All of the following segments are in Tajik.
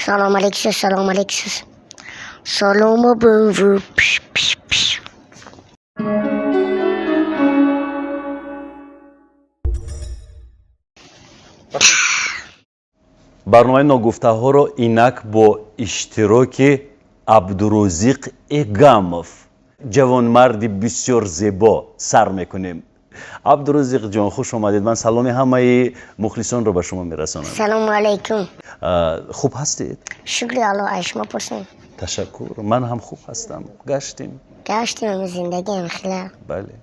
Салом алейкум, салом алейкум. Салом бу пш пш пш. Барномаи ногуфтаҳоро инак бо иштироки Абдурозиқ Эгамов, ҷавонмарди бисёр зебо, сар мекунем. Абдурозиқҷон, хуш омадед. Ман саломи ҳамаи мухлисонро ба шумо мерасонам. Салому алейкум. Хуб ҳастед? Шукри Аллоҳ, аз шумо пурсем. Ташаккур, ман ҳам хуб ҳастам. Гаштем. Гаштем, зиндагиам хела. Бале,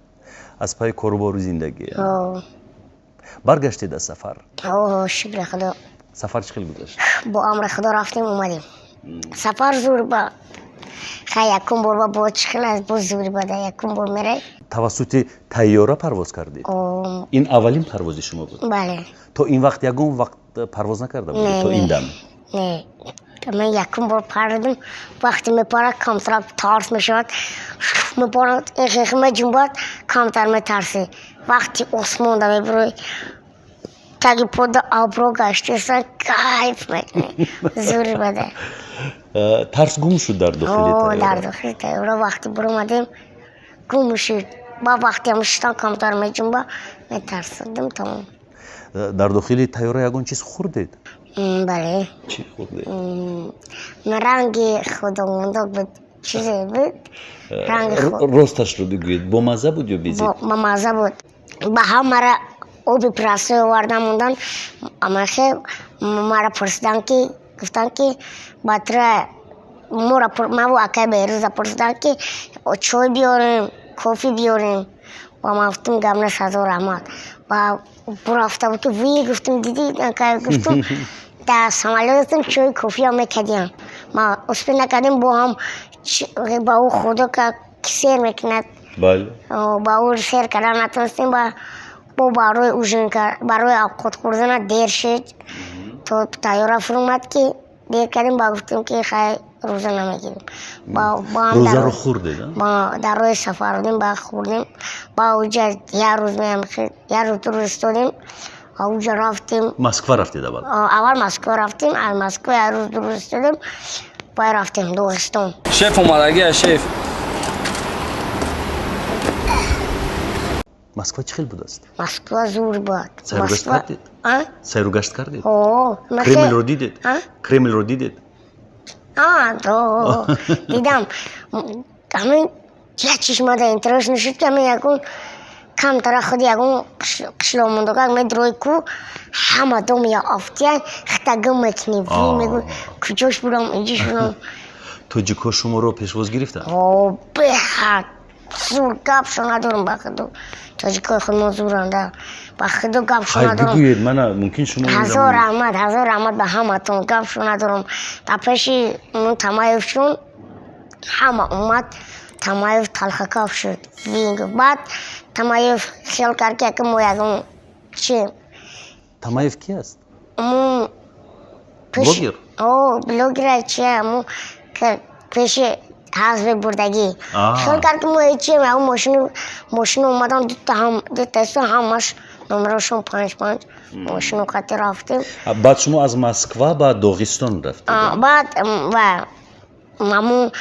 аз пайи корубору зиндагӣ. О. Баргаштед аз сафар? О, шукри Худо. Сафар чӣ хел гузашт? Бо амри Худо рафтем, омадем. Сафар зур ба. Хай, якум бор ба бо чӣ хел аст, боз зур бада, якум бор мерай. Тавассути тайёра парвоз кардед? О. Ин аввалин парвози шумо буд? Бале. То ин вақт ягон вақт парвоз накарда будед? Не. То ин Не. дам? Не. Ман якум бор паридам. Вақте мепарад, камтар тарс мешавад. Мепарад, эхех меҷунбад, камтар метарсӣ. Вақти осмонда мебурӯй, таги пода абро гаштесан, кайф мекунӣ. Зур бада. Тарс гум шуд дар дохили О, дар тайёра? дохили тайёра вақти буромадем, гум шуд. Ба вақте ҳам шитан камтар меҷунба, метарсидим, тамом. Дар дохили тайёра ягон чиз хӯрдед? Бале. Чӣ хӯрдед? Ранги худомонда буд, чизе буд. Ранги Росташро бигӯед, бомазза буд ё безеб? Ба мазза буд. Ба ҳамара оби простой оварда мондан, амахе мара пурсидан ки, гуфтанд ки батра мора, маву акай Беҳрӯза пурсидан ки чой биёрем, кофе биёрем, ва ман гуфтам, гап нест, ҳазор раҳмат. Ва бурафта буд ки ви гуфтам, дидӣ, акай, гуфтам, дар самолётам чой кофеам мекардиям. Ма успел накардем, бо ҳам ба ӯ худо ка сер мекунад. Бале. Ба ӯ сер кардан натонистем, ба бо барои ужин, барои авқот хӯрдана дер шуд. То тайёра фуромад ки дер кардем, ба гуфтем ки хай, рӯза намегирем. Ба ҳам Рӯзаро хӯрдед, а? Ба дар роҳи сафар будем, ба хӯрдем. Ба уҷа як рӯз меам, як рӯз, 2 рӯз истодем, уҷа рафтем. Москва рафтед аввал? Аввал Москва рафтем, аз Москва як рӯз, 2 рӯз истодем, баъд рафтем Доғистон. Шеф омадагия, шеф. Москва чӣ хел будааст? Москва зур буд. Сайругашт кардед? А? Сайругашт кардед? О. Кремлро дидед? А? Кремлро дидед? А, то дидам. Ҳамин як чишмада интерес нашуд ки ҳамин ягон камтара худ ягон қишлоқ мондагак медрои ку, ҳама дом я афтия, хита гум мекунӣ, ви мегӯ, куҷош бурам, инҷош бурам. Тоҷикҳо шуморо пешвоз гирифтанд? О, беҳад зур, гапшо надорам ба худо. Тоҷикои худмон зуранда, ба худо, гапшо Хай, надорам. бигӯед, мана мумкин шумо ин Ҳазор раҳмат, ҳазор раҳмат ба ҳаматон, гапшо надорам. Ба пеши Тамаевшон ҳама омад, Тамаев талхакав шуд. Баъд Тамаев хиёл кард ки яке мо ягон чи. Тамаев ки аст? Мо Блогер? О, блогера, чи, мо пеши ҳазби бурдагӣ. Хиёл кард ки мо ҳечием. Ягон мошину омадан, дута ҳам дута ҳамаш номерошон панҷ панҷ, мошину қати рафтем. Баъд шумо аз Москва ба Доғистон рафтед? Баъд ва ҳамун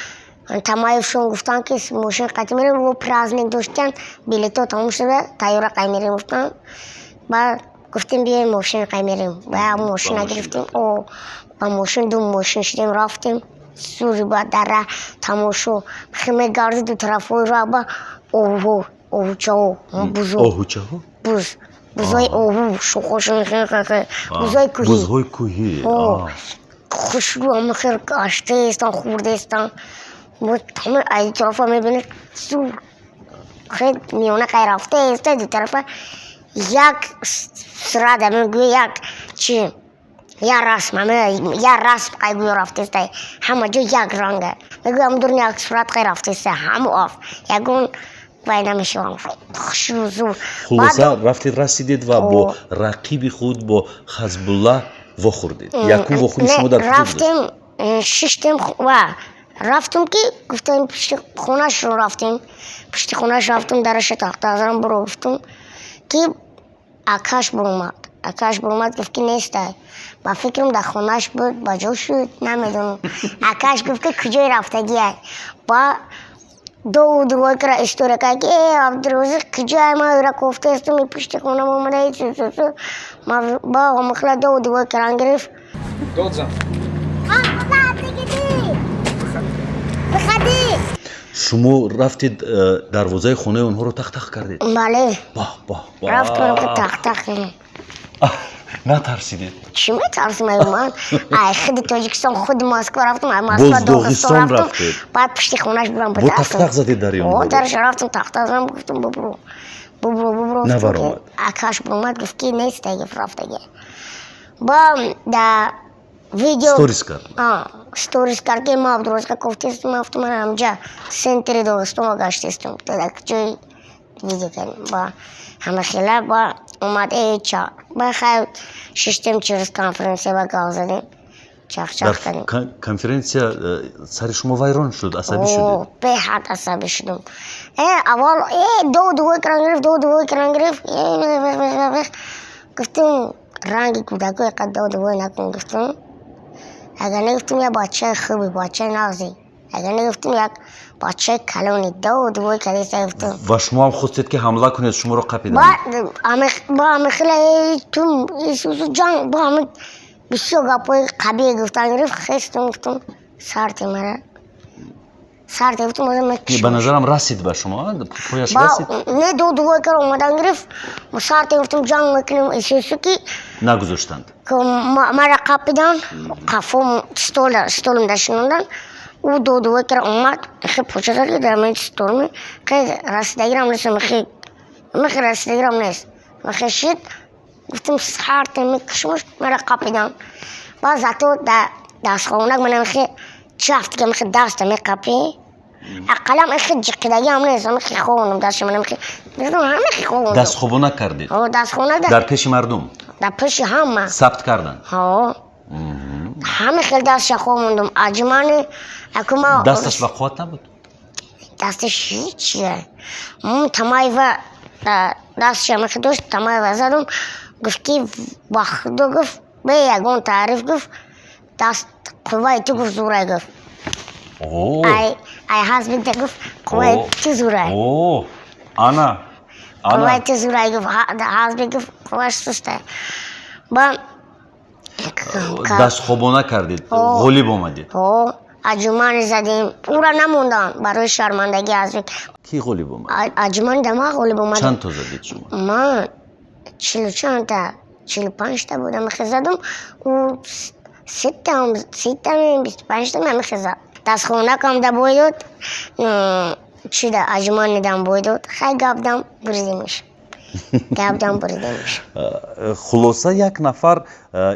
Тамаевшон гуфтанд ки мошин қати мерем, во праздник доштан, билетҳо тамом шуда, тайёра қай мерем гуфтанд. Баъд гуфтем, биёем, мошин қай мерем. Ба мошина мошин гирифтем. рафтед. О, ба мошин, ду мошин шудем, рафтем. Зури ба дара тамошо мегарди, ду тарафҳои роҳ ба оҳу, оҳучаҳо, бузо. Оҳучаҳо? Буз, бузои оҳу, шохошон, бузои кӯҳӣ. Бузҳои кӯҳӣ. О, хушрӯ, ҳама хел гаштаестан, хӯрдаестан. Ҳама аз тарафа мебинед, зур хел миёна қай рафтаеста, ду тарафа як сурат, ҳамин гӯё як чи, як расм, ҳама як расм қай гӯё рафтаеста, ҳама ҷо як ранга. Мегӯям, ҳам дур як сурат қай рафтаеста, ҳама оф ягон вай намешавам, хушрӯ, зур. Хулоса, рафтед, расидед ва бо рақиби худ, бо Хазбулла вохӯрдед. Якум вохӯрии шумо дар куҷо буд? Рафтем, шиштем ва рафтем ки гуфтем, пишти хонашро рафтем, пишти хонаш рафтем, дараша тахтазарам буро гуфтем ки акаш буромад. Акаш буромад, гуфт, ки нестай. Ба фикрам, дар хонааш буд, ба ҷо шуд, намедонам. Акаш гуфт, ки куҷои рафтагиай. Ба ду дугой кара история кард, ки э, Абдурозиқ куҷоай, ман ӯра кофтаестам, и пушти хонам омада, су ба омихла ду дугой каран гирифт. Дод зан. Выходи! Шумо рафтед, дарвозаи хонаи онҳоро тақ-тақ кардед? Бале. Баҳ, баҳ! Рафтам, ки тақ-тақ кардем. Натарсидед? Чӣ метарсим? Ай, ман ай худи Тоҷикистон, худи Москва рафтам, ай Москва Боз Доғистон Доғистон рафтам. рафтед? Баъд пушти хонааш бурам. Бо тақ-тақ задед дари онҳоро? Дараш рафтам, тақ-тақ задам, гуфтам: «Бубро, бубро, бубро». Набаромад. Акаш буромад, гуфт, ки нестай, гуфт, рафтаги. Ба да видео Сторис кард. Сторис кард, ки ма Абдурозиқа кофтестам, ман гуфтам: «Ман ҳамҷа центри Доғистон гаштестам, дар ҷои видео кардем». Ба ҳама хела ба омад, э, ча ба хай шиштем, через конференсия ба гап задем, чахчах Дар кардем. Конференсия сари шумо вайрон шуд, асабӣ шудед? Беҳад асабӣ шудам. Э, аввал э ду дугой кран гирифт, ду дугой кран гирифт, э, гуфтам: «Ранги кӯдакои қад ду дугой накун», гуфтам. «Агар негуфтам, як бачаи хуби, бачаи нағзи, агар негуфтам, як бачаи калони ду дугой кардеста», гуфтам. Ва шумо ҳам хостед, ки ҳамла кунед, шуморо қапиданд. Ба амихела тум исусу ҷанг, ба ами бисёр гапҳои қабиҳ гуфтан гирифт. Хестам, гуфтам: «Сарте мара, сарте», гуфтам, оза мекушам. Ба назарам, расид ба шумо, пояш расид. Не, ду дугой кар омадан гирифт, сарте, гуфтам, ҷанг мекунем, исусу ки Нагузоштанд. Мара қапидан, қафом столам дашинондан. Ӯ ду дугой кар омад, хе поча зад, ки дар ман столми хе расидагирам нест, мехе мехе расидагирам нест, мехе шид. Гуфтам: «Сарте, мекушмаш». Мара қапидан. Баъд зато да дастхонак мана мехе чафт, ки мехе даста меқапӣ, ақаллам эхе ҷиқидагиам нест, мехе хонум дастша мана мехе ҳамехе хонум. Дастхобона кардед? Дастхона. Дар пеши мардум? Дар пеши ҳама. Сабт карданд? Ҳо, ҳама хел дастша хомондум. Аҷмани акума. Дасташ ба қувват набуд? Дасташ ҳичия. Тамаева дастша мехе дошт, Тамаева задум. Гуфт, ки ба худо, гуфт, бе ягон таъриф, гуфт, даст қувваи ту, гуфт, зурай, гуфт. Ай, ай ҳазбита, гуфт, қувваи ту зурай. Ана. Қувваи ту зурай, гуфт, ҳазби, гуфт, қувваш сустай. Ба Дастхобона кардед, ғолиб омадед? Аҷумани задем, ӯра намондам барои шармандагӣ ҳазби. Кӣ ғолиб омад? Аҷумани да ман ғолиб омадам. Чанд то задед шумо? Ман 40 чандта, 45-та будам, мехе задум. Ӯ сетам, сетами, 25-та мехе зад. Дастхонакам да бой дод, чи да аҷумани дам бой дод. Хай, гапдам буридемиш, гапдам буридемиш. Хулоса, як нафар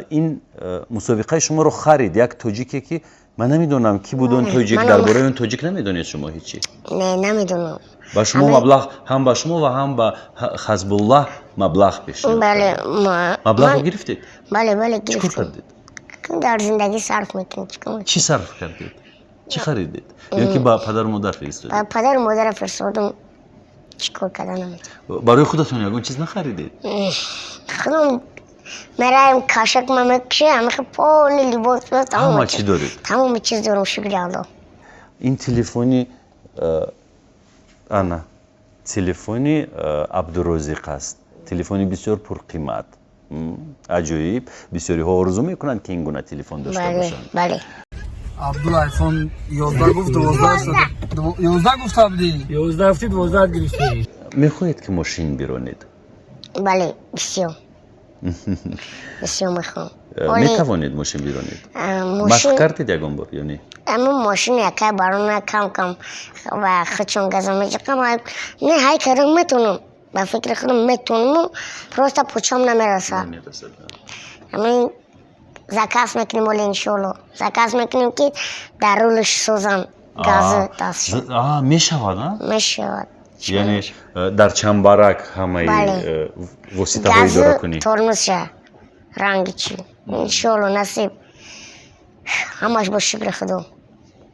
ин мусобиқаи шуморо харид, як тоҷике, ки ман намедонам, кӣ буд он тоҷик. Дар бораи он тоҷик намедонед шумо ҳечи? Не, намедонам. Ба шумо маблағ, ҳам ба шумо ва ҳам ба Хазбуллаҳ маблағ пешниҳод. Бале. Маблағро гирифтед? Бале, бале. Чӣ кор кардед? Дар зиндагӣ сарф мекунем. Чӣ сарф кардед? Чӣ харидед ё ки ба падару модар фиристодед? Ба падару модара фиристодам, чӣ кор карда наметавонам. Барои худатон ягон чиз нахаридед? Худам мераем, кашак ма мекуше, ҳамихе поли либос. Ҳама чӣ доред? Тамоми чиз дорам, шукри Аллоҳ. Ин телефони, ана телефони Абдурозиқ аст, телефони бисёр пурқимат, аҷоиб. Бисёриҳо орзу мекунанд, ки ин гуна телефон дошта бошанд. Бале. Абдул айфон 11 гуфт, 12, 11 гуфт, Абди. 11 гуфти, 12 гирифтӣ. Мехоҳед, ки мошин биронед? Бале, бисёр бисёр мехоҳам. Метавонед мошин биронед? Машқ кардед ягон бор ё не? Аммо мошин якай барона кам кам ва худшон газа меҷиқам. Не, ҳай кардам, метавонам, ба фикри худам метавонаму, просто почам намерасад. Ҳамин заказ мекунем, оли, иншоалло, заказ мекунем, ки дар рулш созам, газы даст. Мешавад? Мешавад. Яъне дар чамбарак ҳамаи воситаҳои идоракунӣ. Тормозша, ранги чи, иншоалло, насиб, ҳамаш бо шукри Худо,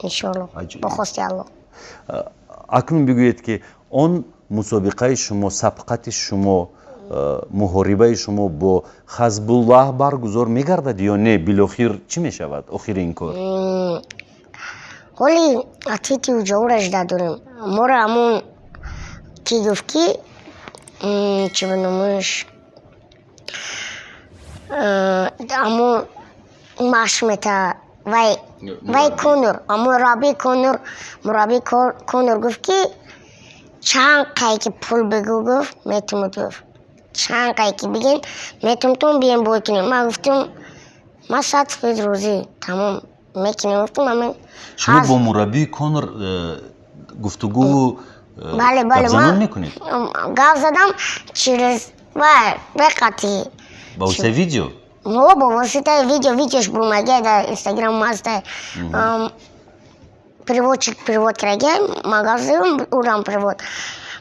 иншоалло, бо хости Алло. Акнун бигӯед, ки он мусобиқаи шумо, сабқати шумо. Муҳорибаи шумо бо Хазбуллаҳ баргузор мегардад ё не? Билохир чӣ мешавад охири ин кор? Ҳоли ответи ҷавобра жда дорем. Моро ҳамун ки гуфт, ки чӣ ба номаш, ҳамун маш мета, вай Конор, ҳамун мурабби Конор, мурабби Конор гуфт, ки чанд қай ки пул бигӯ, гуфт, метумуд, гуфт, чанд қай ки бигин, метумтум, бием бой кунем. Ман гуфтум, ман 100% розӣ, тамом мекунем, гуфтум ҳамин. Шумо бо мураббии Конор гуфтугӯ Бале, бале. Гапзанон мекунед? Гап задам через вай вай қати. Ба воситаи видео? Мо бо воситаи видео, видеош бурмагия дар Инстаграм ҳаста. Переводчик перевод кардагия, ман гап задам, урам перевод.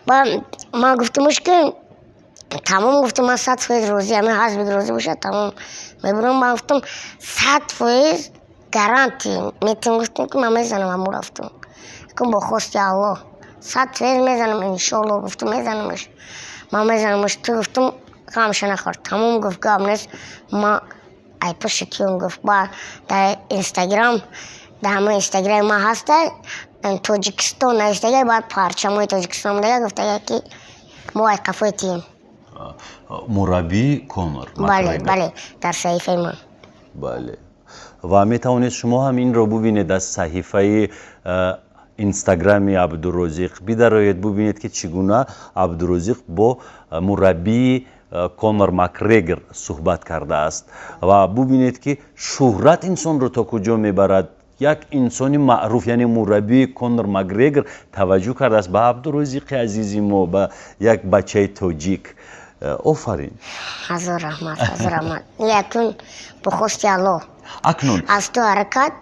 Ба ман гуфтумш, ки тамом, гуфтум, ман 100% розӣ, ҳамин ҳазбик розӣ бошад, тамом мебурам. Ман гуфтум, 100% гарантия метим, гуфтум, ки ман мезанам ҳамура, гуфтум, кун бо хости Аллоҳ 100% мезанам, иншоалло, гуфтум, мезанамаш, ман мезанамаш, ту, гуфтум, ғамша нахӯр, тамом, гуфт, гап нест, ма ай пушти тиём, гуфт. Ба дар Инстаграм, дар ҳамаи Инстаграми ман ҳаста, Тоҷикистон навиштага, баъд парчамои Тоҷикистон дага, гуфтага, ки мо ай қафои тием. Мураббии Конор? Бале, бале, дар саҳифаи ман. Бале, ва метавонед шумо ҳам инро бубинед, аз саҳифаи Инстаграми Абдурозиқ бидароед, бубинед, ки чӣ гуна Абдурозиқ бо мураббии Конор Макгрегор суҳбат кардааст, ва бубинед, ки шӯҳрат инсонро то куҷо мебарад. Як инсони маъруф, яъне мураббии Конор Макгрегор, таваҷҷӯҳ кардааст ба Абдурозиқи азизи мо, ба як бачаи тоҷик. Офарин! Ҳазор раҳмат, ҳазор раҳмат. Якун бо хости Аллоҳ. Акнун Аз ту ҳаракат,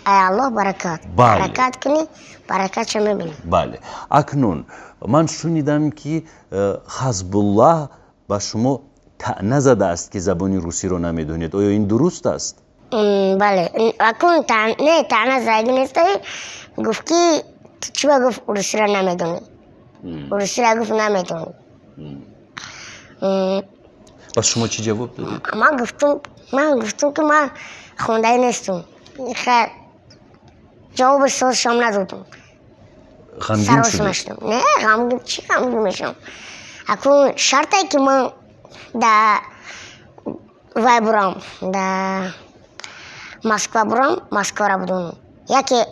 ай Аллоҳ баракат. Бале. Ҳаракат кунӣ, баракатша мебинӣ. Бале, акнун ман шунидам, ки Хазбуллаҳ ба шумо таъна задааст, ки забони русиро намедонед. Оё ин дуруст аст? Бале, акун не, таъна задаги неста, гуфт, ки ту чиба, гуфт, урусиро намедонӣ, урусиро, гуфт, намедонӣ. Пас шумо чӣ ҷавоб додед? Ман гуфтум, ки ман хондаи нестум. Хайр, ҷавоби созшам надодум. Ғамгин Саросима шудед? шудам. Не, ғамгин чӣ, ғамгин мешавам? Акун шарте, ки ман да вай бурам, да Москва бурам, Москвара будонам, яке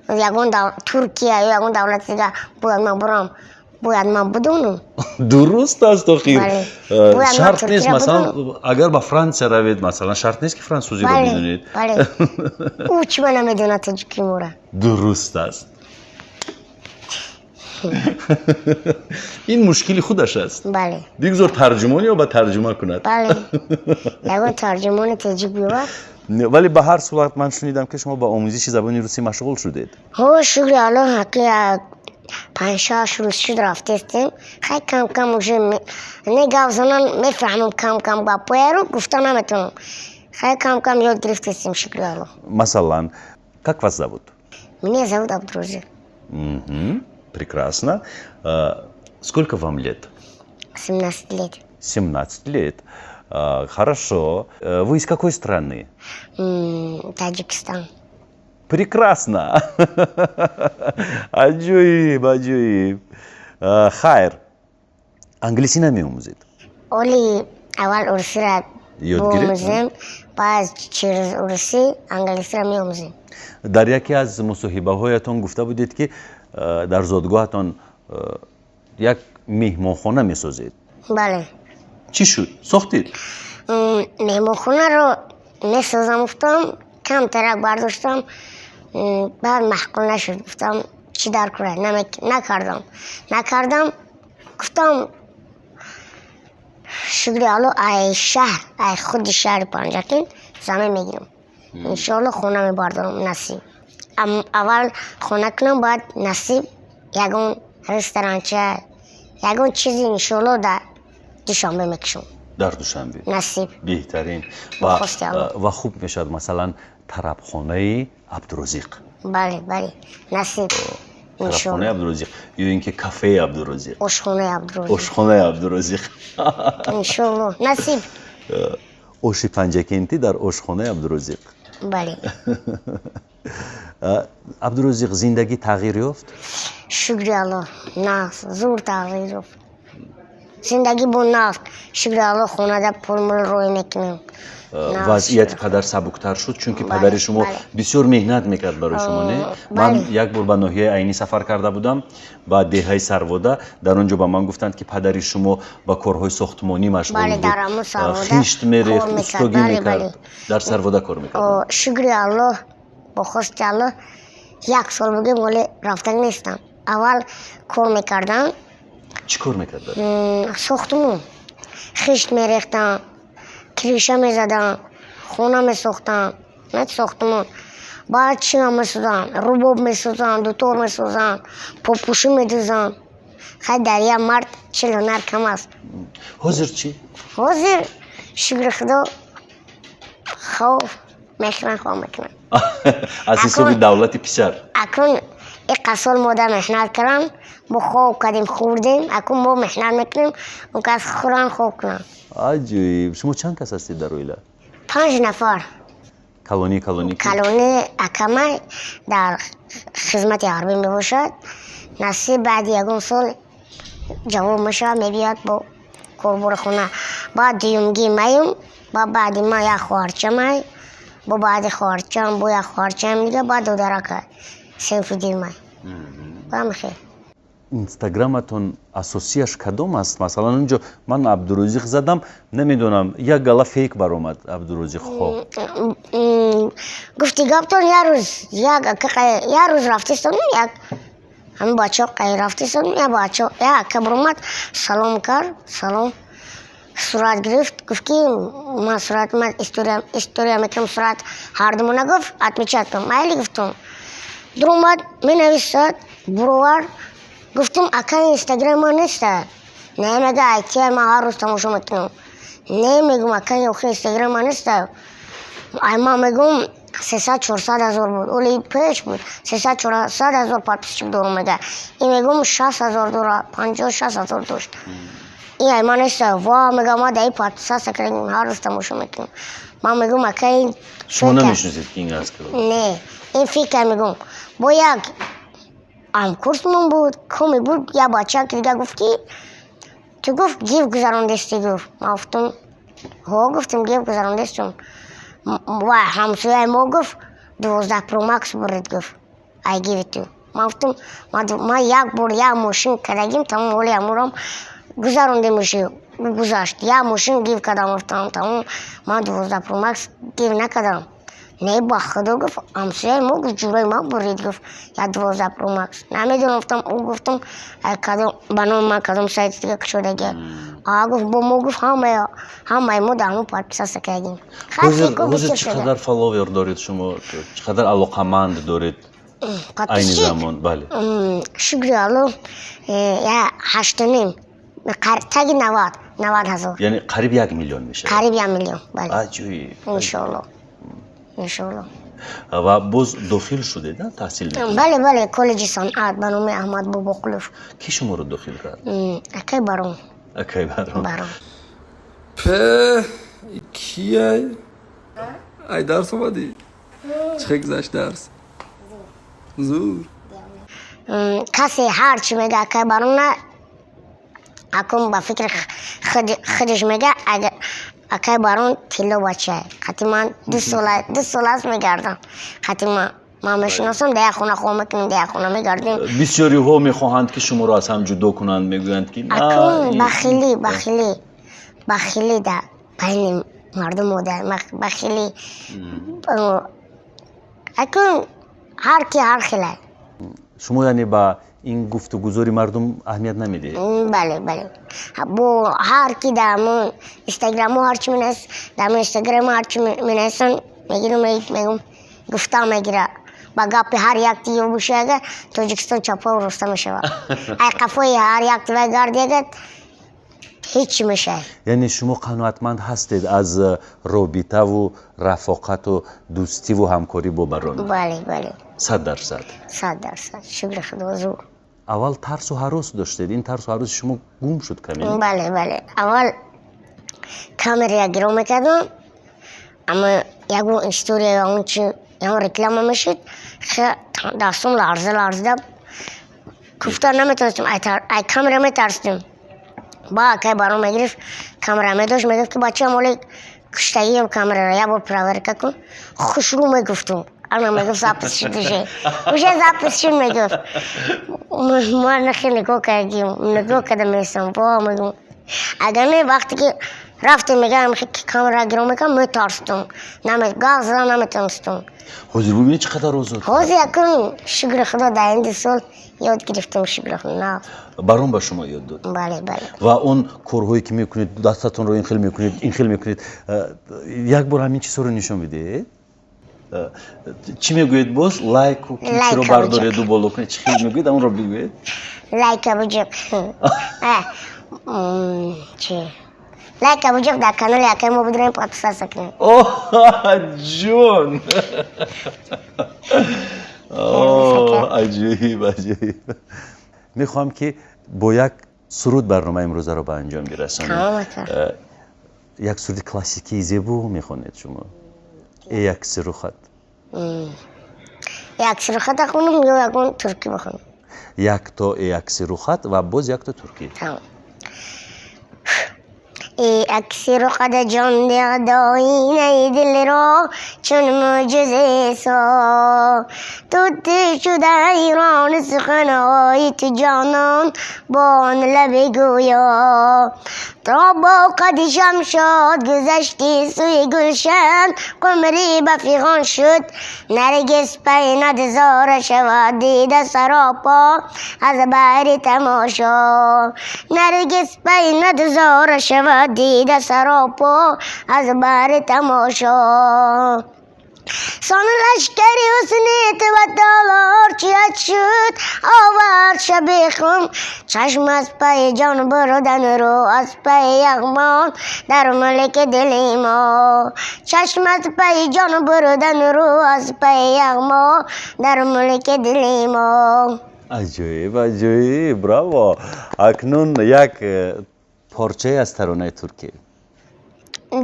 ягон Туркия ё ягон давлати дига бояд ман бурам, бояд ман будонам. Дуруст аст, охир. Бале. Бояд ман Шарт нест. Туркия Масалан, будонам. агар ба Франсия равед, масалан, шарт нест, ки франсузиро Бале. бидонед. Бале, ӯ чӣ ба намедонад тоҷики мора? Дуруст аст, ин мушкили худаш аст. Бале. Бигзор тарҷумон ё ба тарҷума кунад. Бале, ягон тарҷумони тоҷик биёвар. Вале ба ҳар сурат ман шунидам, ки шумо ба омӯзиши забони русӣ машғул шудед. Ҳо, шукри Аллоҳ, ҳақи як панҷ-шаш рӯз шуд, рафтестем. Хай, кам кам уже не, гап занан мефаҳмам, кам кам гапояро гуфта наметавонам. Хай, кам кам ёд гирифтестем, шукри Аллоҳ. Масалан, как вас зовут? Меня зовут Абдурозиқ. Мгм, прекрасно. Сколько вам лет? 17 лет. 17 лет. Хорошо. Вы из какой страны? Таджикистан. Прекрасно, аҷоиб, аҷоиб. Хайр, англисӣ намеомӯзед? Оли аввал урусиро Ёд гиред? биомӯзем, баъд через урусӣ англисиро меомӯзем. Дар яке аз мусоҳибаҳоятон гуфта будед, ки дар зодгоҳатон як меҳмонхона месозед. Бале. Чӣ шуд, сохтед? Меҳмонхонаро месозам гуфтам, камтарак бардоштам, баъд маъқул нашуд, гуфтам, чӣ дар кора, накардам, накардам, гуфтам, шукри Алло, ай шаҳр, ай худи шаҳри Панҷакент замин мегирам, иншоалло, хона мебардорам, насиб. Аввал хона кунам, баъд насиб ягон ресторанча, ягон чизи, иншоалло, дар Душанбе мекушам. Дар Душанбе? Насиб. Беҳтарин. Бо хости Алло. Ва хуб мешавад, масалан, тарабхонаи Абдурозиқ. Бале, бале, насиб. Тарабхонаи Абдурозиқ ё ин ки кафеи Абдурозиқ? Ошхонаи Абдурозиқ. Ошхонаи Абдурозиқ. Иншоалло, насиб. Оши Панҷакентӣ дар ошхонаи Абдурозиқ. Бале. Абдурозиқ, зиндагӣ тағйир ёфт? Шукри Аллоҳ, нағз, зур тағйир ёфт зиндагӣ, бо нағз, шукри Аллоҳ, хонада пулмул рӯй мекунем. Вазъияти падар сабуктар шуд, чунки падари шумо бисёр меҳнат мекард барои шумо, не? Ман як бор ба ноҳияи Айнӣ сафар карда будам, ба деҳаи Сарвода. Дар он ҷо ба ман гуфтанд, ки падари шумо ба корҳои сохтмонӣ машғул буд, хишт мерехт, устогӣ мекард, дар Сарвода кор мекард. Шукри Аллоҳ, бо хости Аллоҳ, як сол бугем, оле рафтан нестам. Аввал кор мекардам. Чӣ кор мекардад? Сохтмон, хишт мерехтам, крыша мезадам, хона месохтам, сохтмон. Баъд чиа месозам? Рубоб месозам, дутор месозам, попӯшӣ медӯзам. Хай, дар як мард 40 ҳунар кам аст. Ҳозир чӣ? Ҳозир, шукри Худо, хоб мекунам, хоб мекунам. Аз ҳисоби давлати писар. Акун иқа сол мода меҳнат кардам, мо хоб кардем, хӯрдем, акун мо меҳнат мекунем, он кас хӯран, хоб кунам. Аҷоиб! Шумо чанд кас ҳастед дар оила? Панҷ нафар. Калонӣ, калонӣ? Калонӣ акамай, дар хизмати ҳарбӣ мебошад. Насиб, баъди ягон сол ҷавоб мешавад, мебиёд бо корбори хона. Баъд дуюмгӣ маем, ба баъди ман як хоҳарчамай, бо баъди хоҳарчам бо як хоҳарчаам дига, баъд додарака синфи дуюмай. Бамхел. Инстаграматон асосияш кадом аст? Масалан, он ҷо ман Абдурозиқ задам, намедонам, як гала фейк баромад, Абдурозиқҳо. Гуфти гаптон, як рӯз як рӯз рафтистон, як ҳамин бачаҳо қай рафтистон, як бача, як ака баромад, салом кард, салом, сурат гирифт, гуфт, ки ман сурат, ман история мекунам, сурат ҳардумона, гуфт, отмечать кун. Майли, гуфтум. Дуромад, менависад, буровар. Гуфтум: «Ака, Инстаграм ман неста». «Не, мега, айтия, ман ҳар рӯз тамошо мекунам». «Не, мегум, ака, охи Инстаграм ман неста». Ай, ман мегум, 300-400 ҳазор буд, оли пеш буд, 300-400 ҳазор подписчик дорум, мега. И мегум, 60 ҳазор дора, 50-60 ҳазор дошт. И ай ман неста. «Ва, мега, ма даи подписаться кардем, ҳар рӯз тамошо мекунем». Ман мегум, ака, ин Шумо намешиносед, ки ин аз Не, ин фикр, мегум, бо як ҳамкурсмон буд, коми буд, як бача дига гуфт, ки ту, гуфт, гив гузарондести, гуфт. Ман гуфтум: «Ҳо», гуфтум, «гив гузарондестум». Ва ҳамсояи мо, гуфт, 12 Про Макс бурид, гуфт, ай гиви ту. Ман гуфтум: «Ман як бор як мошин кардагим, тамом, ҳоли ҳамурам гузарондем, уши гузашт, як мошин гив кардам», гуфтам, «тамом, ман 12 Про Макс гив накардам». «Не, ба Худо, гуфт, ҳамсояи мо, гуфт, ҷурои ман бурид, гуфт, як 12 Про Макс». «Намедонам, гуфтам, ӯ, гуфтам, кадом ба номи ман кадом сайти дига кушодаги». «А, гуфт, бо мо, гуфт, ҳамаи мо дар ҳамон подписаться кардем». Ҳозир чӣ қадар фолловер доред шумо, чӣ қадар алоқаманд доред айни замон? Бале. Шукри Алло, 8,5, таги 90, 90 ҳазор. Яъне қариб 1 миллион мешавад? Қариб 1 миллион, бале. Аҷоиб! Иншоалло, иншоалло. Ва боз дохил шудед, таҳсил? Бале, коллеҷи санъат ба номи Аҳмад Бобоқулов. Кӣ шуморо дохил кард? Акай Барон. Акай Барон. Барон. Пе, кияй? Ай, дарс омадӣ? Чӣ гузашт дарс? Зур. Касе ҳар чӣ мега, акай Барона акун ба фикри худаш мега. Акай Барон тилло бачае, қати ман 2 сол аст мегардам, қати ман мешиносам, дар як хона хоб мекунем, дар як хона мегардем. Бисёриҳо мехоҳанд, ки шуморо аз ҳам ҷудо кунанд, мегӯянд, ки Акун бахилӣ, бахилӣ, бахилӣ дар байни мардум ода, бахилӣ. Акун ҳар ки ҳар хеле. Шумо яъне ба ин гуфтугузори мардум аҳамият намедиҳед? Бале, бо ҳар ки дар ҳамон Инстаграму ҳарчи менавис, дар ҳамон Инстаграму ҳарчи менависанд, мегирам, мегум, гуфта мегира. Ба гапи ҳар як тиё бошага, Тоҷикистон чапаву роста мешавад. Ай қафои ҳар як тивай гардиага. Ҳеҷ мешавад. Яъне шумо қаноатманд ҳастед аз робитаву рафоқату дӯстиву ҳамкорӣ бо Барон? Бале, бале. 100%? 100%, шукри Худо, зур. Аввал тарсу ҳарос доштед, ин тарсу ҳароси шумо гум шуд каме? Бале, бале, аввал камера гиро мекардам, аммо ягон история ё он чи, ягон реклама мешуд, дастом ларза ларзида, гуфта наметавонистем, ай камера метарсидем. Ба акай Барон мегирифт, камера медошт, мегуфт, ки бачаам, оли куштагиам камераро як бор проверка кун. Хушрӯ мегуфтум, ана мегуфт, запись шуд, уже запись шуд, мегуфт. Ман нахи нигоҳ кардим, нигоҳ карда местам, во мегум. Агар не, вақте ки рафтем, мегам, ки камера гиро мекардам, метарсидум, гап зада наметавонистум. Ҳозир бубинед, чӣ қадар озод. Ҳозир якун, шукри Худо, дар ин 2 сол ёд гирифтам, шукри Худо, на. Барон ба шумо ёд дод? Бале, бале. Ва он корҳое, ки мекунед, дастатонро ин хел мекунед, ин хел мекунед, як бор ҳамин чизҳоро нишон бидиҳед. Чӣ мегӯед боз, лайку чиро бардореду боло кунед, чӣ хел мегӯед, онро бигӯед. Лайка буҷуқ, чи, лайка буҷуқ, дар канали акай мо бидурем, подписаться кунем. Ҷон, аҷоиб, аҷоиб! Мехоҳам, ки бо як суруд барномаи имрӯзаро ба анҷом бирасонем. Як суруди классикии зебо мехонед шумо, э як сирухат. Як сирухата хонам ё ягон туркӣ бихонам? Якто як сирухат ва боз якто туркӣ. Акси руқада ҷон доинаи дилро чун мӯъҷизе со тутӣ шуда, ҳайрон суханҳои ту, ҷонон, бо он лаби гӯё. То бо қади шамшод гузашти сӯи гулшан, қумрӣ ба фиғон шуд, наргис пай надзора шавад дида саропо аз баҳри тамошо, наргис пай надзора шавад дида саропо аз баҳри тамошо. Сон лашкари ҳусни ту ба толор чият шуд овард шаби хум, чашм аз пайи ҷон бурдан, рӯ аз пайи яғмон дар мулки дили мо, чашм аз пайи ҷон бурдан, рӯ аз пайи яғмо дар мулки дили мо. Аҷоиб, аҷоиб, браво! Акнун як порчае аз таронаи туркӣ.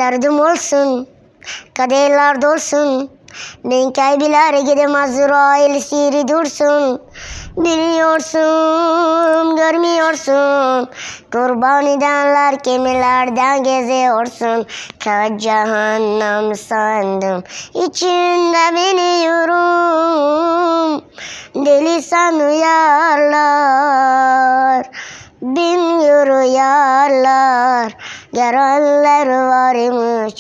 Derdim olsun, kadehler dolsun. Ben kaybiler gidim, Azrail siri dursun. Biliyorsun, görmüyorsun. Kurban edenler kemilerden geziyorsun. Kaç cehennem sandım, içinde biliyorum. Deli sanıyorlar, bin yürüyorlar. Görenler varmış.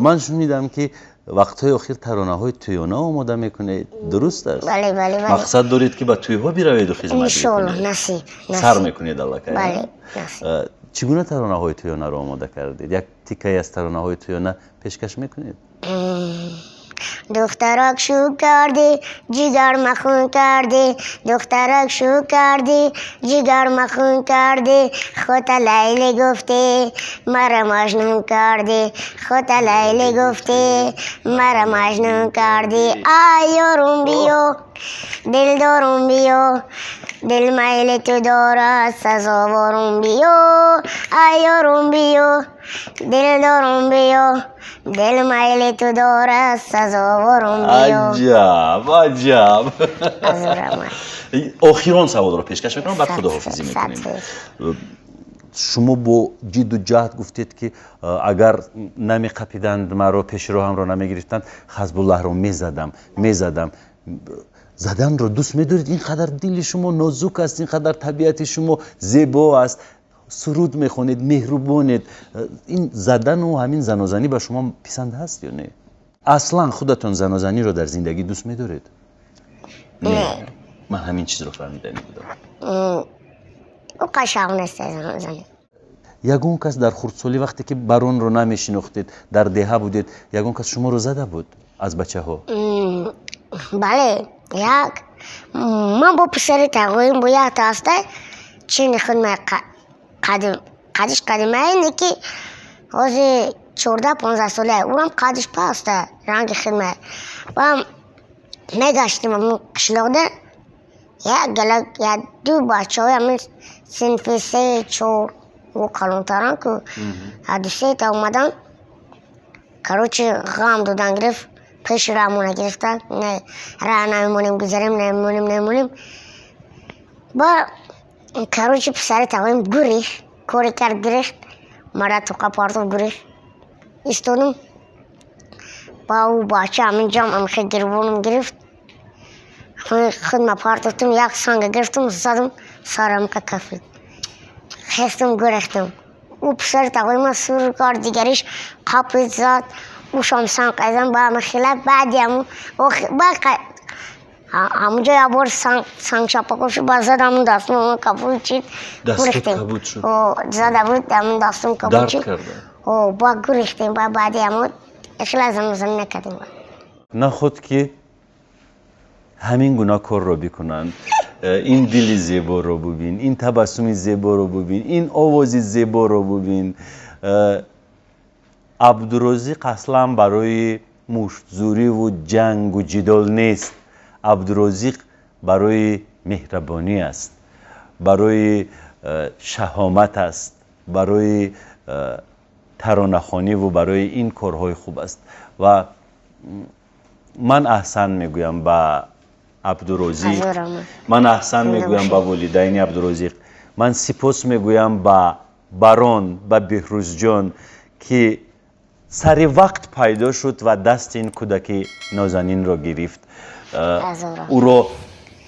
Ман шунидам, ки вақтҳои охир таронаҳои тӯёна омода мекунед, дуруст аст? Бале, бале, бале. Мақсад доред, ки ба тӯйҳо бираведу хизмат? Иншоаллоҳ, насиб. Сар мекунед аллакай? Бале, насиб. Чӣ гуна таронаҳои тӯёнаро омода кардед? Як тикае аз таронаҳои тӯёна пешкаш мекунед? Духтарак, шу кардӣ, ҷигар махун кардӣ, духтарак, шу кардӣ, ҷигар махун кардӣ, хута Лайли гуфтӣ, мара маҷнун кардӣ, хута Лайли гуфтӣ, мара маҷнун кардӣ. Ай ёрум, биё, дилдорум, биё, дил майли ту дорад, сазоворум, биё. Ай ёрум, биё, дилдорум, биё, дил майли ту дорад, сазоворум, биё. Аҷаб, аҷаб! Охирон саволро пешкаш мекунам, баъд худоҳофизӣ мекунем. Шумо бо ҷидду ҷаҳд гуфтед, ки агар намеқапиданд маро, пеши роҳамро намегирифтанд, Хазбуллаҳро мезадам, мезадам. Заданро дӯст медоред? Ин қадар дили шумо нозук аст, ин қадар табиати шумо зебо аст, суруд мехонед, меҳрубонед, ин задану ҳамин занозанӣ ба шумо писанд ҳаст ё не? Аслан худатон занозаниро дар зиндагӣ дӯст медоред? Не. Ман ҳамин чизро фаҳмиданӣ будам. Қашақ нест занозанӣ. Ягон кас дар хурдсолӣ, вақте ки Баронро намешинохтед, дар деҳа будед, ягон кас шуморо зада буд аз бачаҳо? Бале, як ман бо писари тағоим бо якта аста чини худ ма қадим. Қадиш қадимае, не ки ҳозир 14-15 солае, урам қадиш паста, ранги хидмае. Ба мегаштим ҳамун қишлоқда, як гала як ду бачаҳои ҳамин синфи се, чор, ӯ калонтаран ку, ду сета омадан, короче, ғам додан гирифт, пеши раҳмона гирифтан, не раҳ намемонем, гузарем, намемонем, намемонем. Ба, короче, писари тавоим гурехт, коре кард, гурехт, мара тоқа партов, гурехт. Истодум, ба ӯ бача ҳамин ҷам амхе гирбонам гирифт, худма партофтум, як санга гирифтум, задум, сарам ка кафид, хестум, гурехтум. Ӯ писари тағоима сур кард, дигариш қапид, зад, ӯшам санг қайзан ба ҳама хила. Баъди ҳамун ҳамунҷо як бор санг чапаков шуд, ба зад, ҳамун дастум кабуд шид. Дастот кабуд шуд? Зада буд, ҳамун дастум кабуд дард шуд. Карда? Ба гурехтем, ба баъди ҳамун хила занозанӣ накардем. Наход ки ҳамин гуна корро бикунанд. Ин дили зеборо бубин, ин табассуми зеборо бубин, ин овози зеборо бубин. Абдурозиқ аслан барои муштзӯриву ҷангу ҷидол нест. Абдурозиқ барои меҳрабонӣ аст, барои шаҳомат аст, барои таронахониву барои ин корҳои хуб аст. Ва ман аҳсан мегӯям ба Абдурозиқ, ман аҳсан мегӯям ба волидайни Абдурозиқ, ман сипос мегӯям ба Барон, ба Беҳрӯзҷон, ки сари вақт пайдо шуд ва дасти ин кӯдаки нозанинро гирифт, ӯро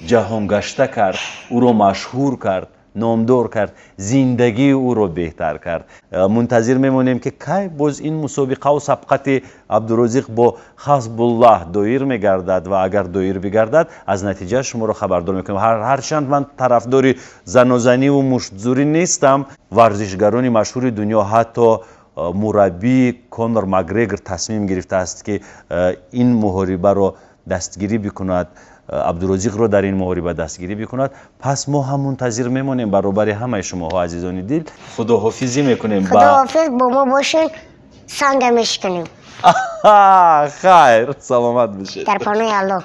ҷаҳонгашта кард, ӯро машҳур кард, номдор кард, зиндагии ӯро беҳтар кард. Мунтазир мемонем, ки кай боз ин мусобиқаву сабқати Абдурозиқ бо Хасбуллаҳ доир мегардад ва агар доир бигардад, аз натиҷа шуморо хабардор мекунем. Ҳарчанд ман тарафдори занозаниву муштзӯрӣ нестам, варзишгарони машҳури дунё, ҳатто мураббии Конор Макгрегор тасмим гирифтааст, ки ин муҳорибаро дастгирӣ бикунад, Абдурозиқро дар ин муҳориба дастгирӣ бикунад. Пас мо ҳам мунтазир мемонем баробари ҳамаи шумоҳо, азизони дил. Худоҳофизӣ мекунем. Худоҳофиз, бо мо бошед, санга мешиканем. Хайр, саломат бошед. Дар паноҳи Аллоҳ.